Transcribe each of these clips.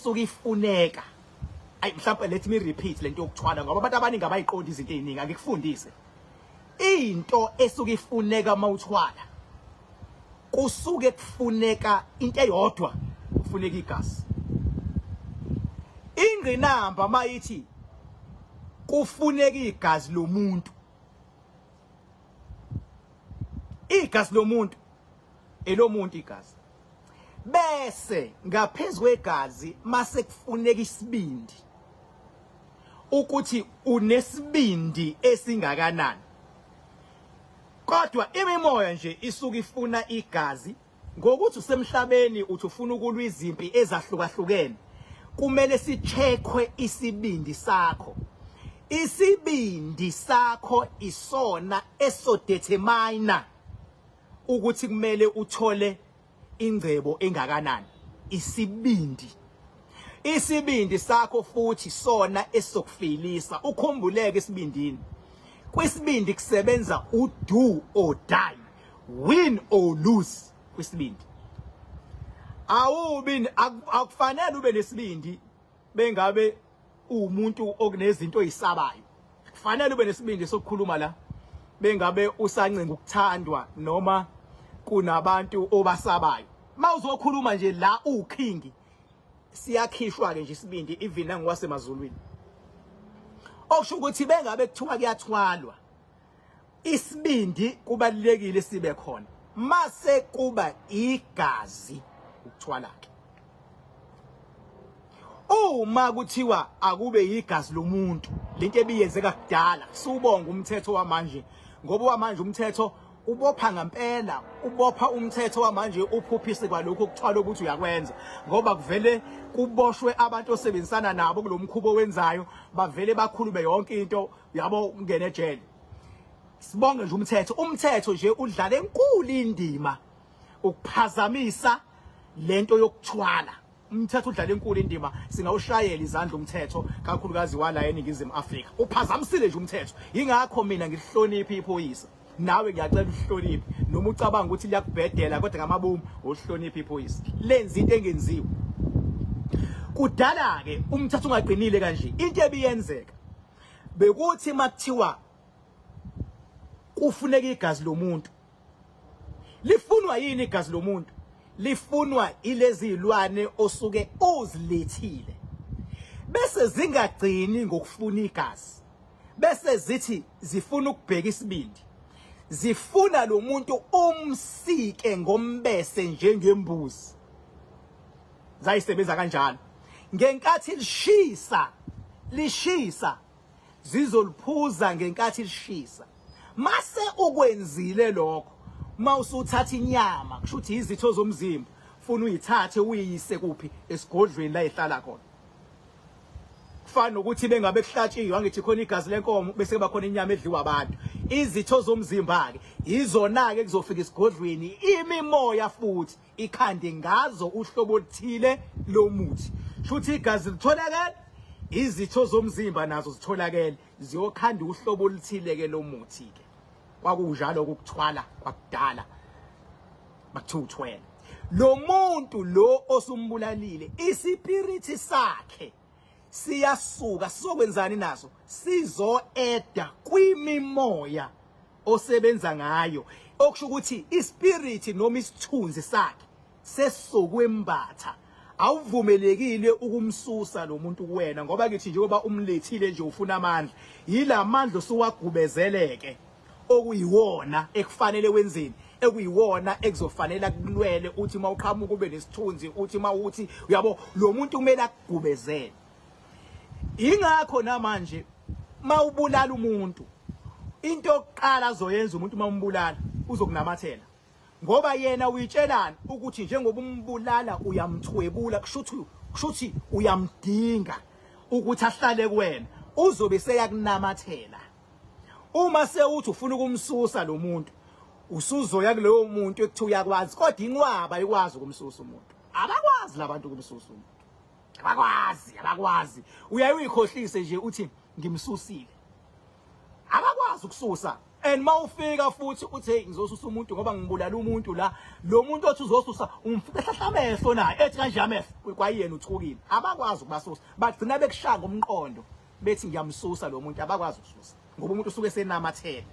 esuke ifuneka, ayi mhlawumbe let me repeat lento yokuthwala, ngoba abantu abaningi abayiqondi izinto eziningi. Angikufundise into esuke ifuneka mawuthwala. Kusuke kufuneka into eyodwa, kufuneka igazi. Ingqinamba mayithi kufuneka igazi lomuntu, igazi lomuntu elomuntu igazi, bese ngaphezulu kwegazi mase kufuneka isibindi, ukuthi unesibindi esingakanani. Kodwa imimoya nje isuke ifuna igazi. Ngokuthi usemhlabeni uthi ufuna ukulwa izimpi ezahlukahlukene, kumele sicheckwe isibindi sakho. Isibindi sakho isona esodetermine ukuthi kumele uthole ingcebo engakanani. Isibindi, isibindi sakho futhi sona esizokufilisa ukhumbuleke esibindini. Kwisibindi kusebenza u-do or die, win or lose. Kwisibindi awubi, akufanele ube nesibindi bengabe uwumuntu okunezinto oyisabayo. Kufanele ube nesibindi sokukhuluma la bengabe usancenga ukuthandwa noma kunabantu obasabayo. Mawuzokhuluma nje la uking, siyakhishwa ke nje isibindi, even nangwasemazulwini. Okusho ukuthi bengabe kuthiwa kuyathwalwa, isibindi kubalekile sibe khona. Mase kuba igazi ukuthwala ke, uma kuthiwa akube igazi lomuntu, lento ebiyenzeka kudala. Siubonga umthetho wamanje, ngoba wamanje umthetho ubopha ngempela, ubopha umthetho wamanje uphuphise kwalokho okuthwala ukuthi uyakwenza, ngoba kuvele kuboshwe abantu osebenzisana nabo kulomkhubo owenzayo, bavele bakhulume yonke into yabo, ungene ejele. Sibonge nje umthetho, umthetho nje udlala enkulu indima ukuphazamisa lento yokuthwala. Umthetho udlala enkulu indima, singawushayela izandla umthetho, kakhulukazi wala eNingizimu Afrika. Uphazamisile nje umthetho. Ingakho mina ngihlonipha iphoyisa, nawe ngiyacela uhloniphe, noma ucabanga ukuthi liyakubhedela, kodwa ngamabomu uhloniphe iphoyisa, lenza into engenziwa kudala ke. Umthetho ungaqinile kanje, into ebiyenzeka bekuthi makuthiwa kufuneka igazi lomuntu, lifunwa yini igazi lomuntu? Lifunwa ilezi zilwane osuke uzilethile, bese zingagcini ngokufuna igazi, bese zithi zifuna ukubheka isibindi, zifuna lo muntu umsike ngombese njengembuzi. Zayisebenza kanjalo. Ngenkathi lishisa, lishisa, zizoliphuza ngenkathi lishisa. Mase ukwenzile lokho, mawusuthatha inyama, kusho ukuthi izitho zomzimba funa uyithathe uyiyise kuphi? Esigodlweni la ihlala khona. Kufana nokuthi bengabe kuhlatshiwe, angithi khona igazi lenkomo, bese kuba khona inyama edliwa abantu. Izitho zomzimba ke izona ke kuzofika esigodlweni, imimoya futhi ikhande ngazo uhlobo oluthile lomuthi. Shuthi igazi litholakele, izitho zomzimba nazo zitholakele, ziyokhanda uhlobo oluthile ke lomuthi ke. Kwakunjalo ukuthwala kwakudala, bakuthiwa uthwele lo muntu lo osumbulalile, isipirithi sakhe siyasuka sizokwenzani naso? Sizoeda kwimimoya osebenza ngayo. Okusho ukuthi ispirit noma isithunzi sakhe sesizokwembatha. Awuvumelekile ukumsusa lo muntu kuwena, ngoba kithi njengoba umlethile nje ufuna amandla, yila mandla osuwagubezeleke okuyiwona ekufanele wenzeni, ekuyiwona ekuzofanele akulwele. Uthi mawuqhamuka ube nesithunzi, uthi mawuthi uyabo lo muntu kumele akugubezele. Ingakho namanje mawubulala umuntu, into yokuqala azoyenza umuntu mawumbulala uzokunamathela, ngoba yena uyitshelana ukuthi njengoba umbulala uyamthwebula, kushuthi uyamdinga ukuthi ahlale kuwena, uzobe seyakunamathela. Uma sewuthi ufuna ukumsusa lo muntu, usuzoya kuloyo muntu ekuthiwa uyakwazi, kodwa inqwaba ikwazi ukumsusa umuntu. Abakwazi labantu ukumsusa umuntu, abakwazi, abakwazi. Uyaye uyikhohlise nje uthi ngimsusile, abakwazi ukususa. And mawufika futhi uthi hey, ngizosusa umuntu ngoba ngibulala umuntu la, lo muntu othi uzosusa umfika ehlahla amehlo naye ethi kanje amehlo kwayena uthukile. Abakwazi ukubasusa, bagcina bekushaya ngomqondo bethi ngiyamsusa lo muntu. Abakwazi ukususa ngoba umuntu usuke senamathele.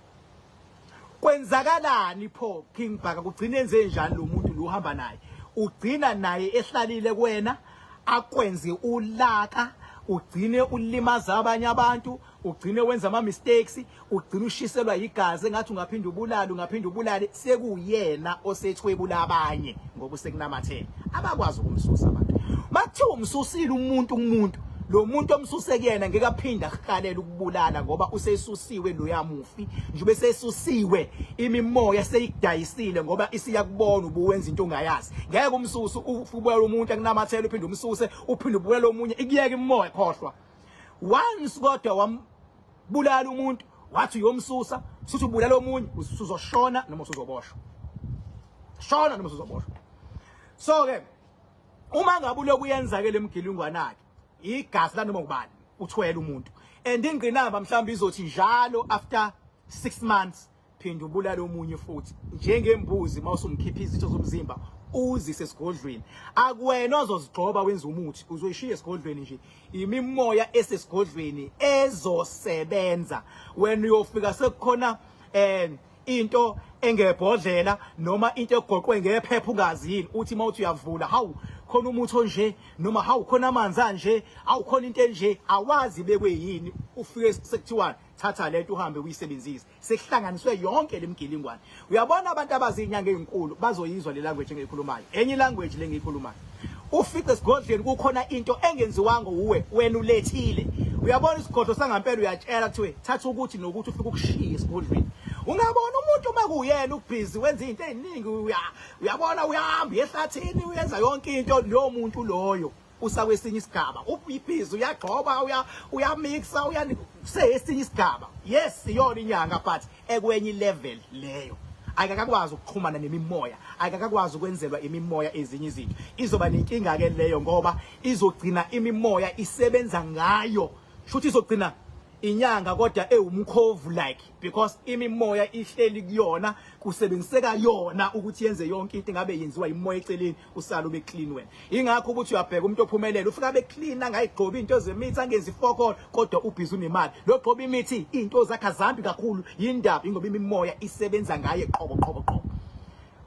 Kwenzakalani pho, King Bhaka? Kugcina enze njani lo muntu lo uhamba naye? Ugcina naye ehlalile kuwena, akwenze ulaka, ugcine ulimaza abanye abantu, ugcine wenza ama mistakes, ugcine ushiselwa igazi engathi ungaphinda ubulale, ungaphinda ubulale. Sekuyena osethwebula abanye ngoba usekunamathele. Abakwazi ukumsusa abantu. Makuthiwa umsusile umuntu kumuntu, lo muntu omsuse kuyena ngeke aphinde akuhalela ukubulala ngoba usesusiwe loya mufi. Njengoba sesusiwe, imimoya seyikudayisile ngoba isiyakubona ubuwenza into ongayazi. Ngeke umsuse ubulala umuntu akunamathele, uphinde umsuse, uphinde ubulala omunye, ikuyeka imimoya. Khohlwa. Once kodwa wambulala umuntu, wathi uyomsusa, suthi ubulala omunye, usuzoshona noma usuzoboshwa, shona noma usuzoboshwa. So ke uma ngabe uloku uyenza ke lemgilingwana ke, igazi la noma ubani uthwele umuntu, and ingqinamba mhlawumbe izothi njalo after 6 months phinda ubulale omunye futhi, njengembuzi mawusumkhipha izitho zomzimba uzise esigodlweni. Akuwena ozozigxoba wenza umuthi, uzoyishiya esigodlweni nje. Imimoya esesigodlweni ezosebenza. Wena uyofika sekukhona into engebhodlela noma into egoqwe ngephepha, ungazi yini. Uthi mawuthi uyavula, hawu, khona umuthi onje, noma hawu, khona amanzi anje, hawu, khona into enje, awazi bekwe yini. Ufike sekuthiwa thatha lento uhambe uyisebenzise, sekuhlanganiswe yonke lemgilingwane. Uyabona, abantu abazinyanga ezinkulu bazoyizwa le language engiyikhulumayo, enye language le ngiyikhulumayo. Ufice esigodlweni kukhona into engenziwanga uwe, wena ulethile. Uyabona, isigodlo sangampela uyatshela, kuthiwe thatha ukuthi nokuthi, ufike ukushiya esigodlweni. Ungabona umuntu uma kuyena ubhizi wenza izinto eziningi, uyabona, uyahamba ehlathini, uyenza yonke into, loyo muntu loyo usakwesinye isigaba. Ubhizi, uyagxoba, uyamixa, uyani, seyesinye isigaba. Yes, iyona inyanga, but ekwenye level leyo akakakwazi ukuxhumana nemimoya, akakakwazi ukwenzelwa imimoya ezinye izinto. Izoba nenkinga ke leyo ngoba izogcina imimoya isebenza ngayo, shuthi izogcina inyanga kodwa ewumkhovu like, because imimoya ihleli kuyona, kusebenziseka yona ukuthi yenze yonke into ingabe yenziwa imoya eceleni, usala ube clean wena. Ingakho ukuthi uyabheka umuntu ophumelele, ufika abe clean, angayigqobi into zemithi, angenzi fokol, kodwa ubhizi unemali. Lo gqoba imithi, into zakhe azambi kakhulu. Yindaba ingoba imimoya isebenza ngaye qobo qobo qobo,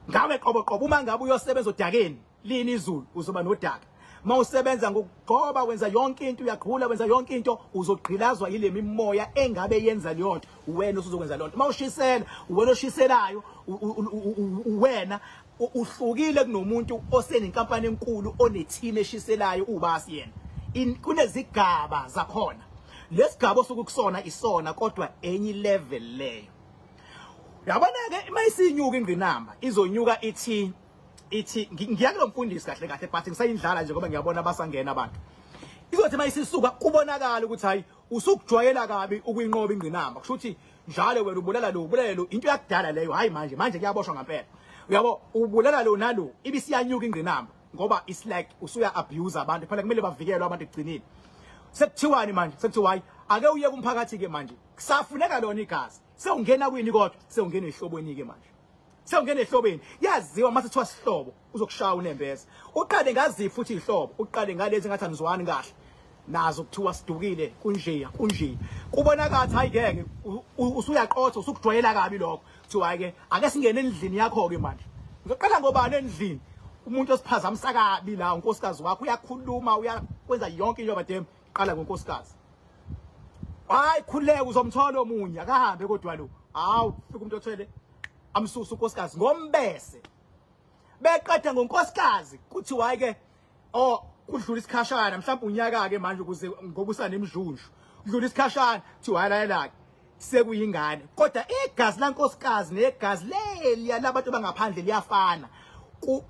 ngawe qobo qobo. Uma ngabe uyosebenza odakeni lini izulu, uzoba nodaka. Mawusebenza ngokugqoba, wenza yonke into, uyaqhula, wenza yonke into, uzogqilazwa yile mimoya engabe yenza leyo nto. Wena usuzokwenza leyo nto. Mawushisela, wena oshiselayo, wena uhlukile kunomuntu osenenkampani enkulu one-team eshiselayo, ubasi yena. Kunezigaba zakhona. Lesigaba osuke kusona isona, kodwa enye level leyo. Uyabona ke, mayisinyuka ingqinamba, izonyuka ithi ngiya kulo mfundisi kahle kahle, but ngisayindlala nje ngoba ngiyabona basangena abantu. Izothi mayisisuka kubonakala ukuthi hayi, usukujwayela kabi ukuyinqoba ingqinamba, kusho ukuthi njalo wena ubulala lo, ubulala lo, into yakudala leyo. Hayi, manje manje kuyaboshwa ngempela. Uyabo, ubulala lo nalo, ibisiyanyuka ingqinamba ngoba it's like usuya abuse abantu. Phela kumele bavikelwe abantu ekugcineni. Sekuthiwani manje? Sekuthiwa hayi, ake uye kumphakathi ke manje, kusafuneka lona igazi. Sewungena kwini? Kodwa sewungena ehlobweni ke manje, sewungena ehlobeni. Yaziwa mase kuthiwa sihlobo, uzokushaya unembeza. Uqale ngaziphi futhi ihlobo? Uqale ngalezi ngathi anizwani kahle nazo, kuthiwa sidukile, kunjeya kunje, kubonakala hayi ngeke, usuyaqotha, usukujwayela kabi lokho. Kuthiwa hayi ke, ake singene endlini yakho ke manje. Ngizoqala ngobani endlini? Umuntu osiphazamisa kabi la, unkosikazi wakho, uyakhuluma, uyakwenza yonke into badem. Qala ngonkosikazi. Hayi, khuleka, uzomthola omunye, akahambe kodwa lo. Hawu, fika umuntu othwele, amsusa unkosikazi ngombese. Beqeda ngonkosikazi, kuthiwa hayi ke, oh, kudlula isikhashana, mhlawumbe unyaka ke manje, ukuze ngoba usanemjunju, kudlula isikhashana, kuthiwa hayi, lalela ke, sekuyingane. Kodwa igazi lankosikazi negazi leliya labantu bangaphandle liyafana.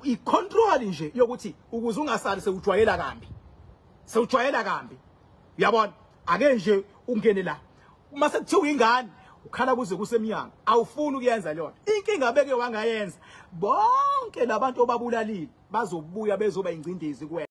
I-control nje yokuthi ukuze ungasali sewujwayela kambi, sewujwayela kambi. Uyabona, ake nje ungene la, uma sekuthiwa ingane, ukhala kuze kusemnyango, awufuni ukuyenza leyo nto. Inkinga beke wangayenza, bonke labantu obabulalile bazobuya bezoba ingcindezi kuwena.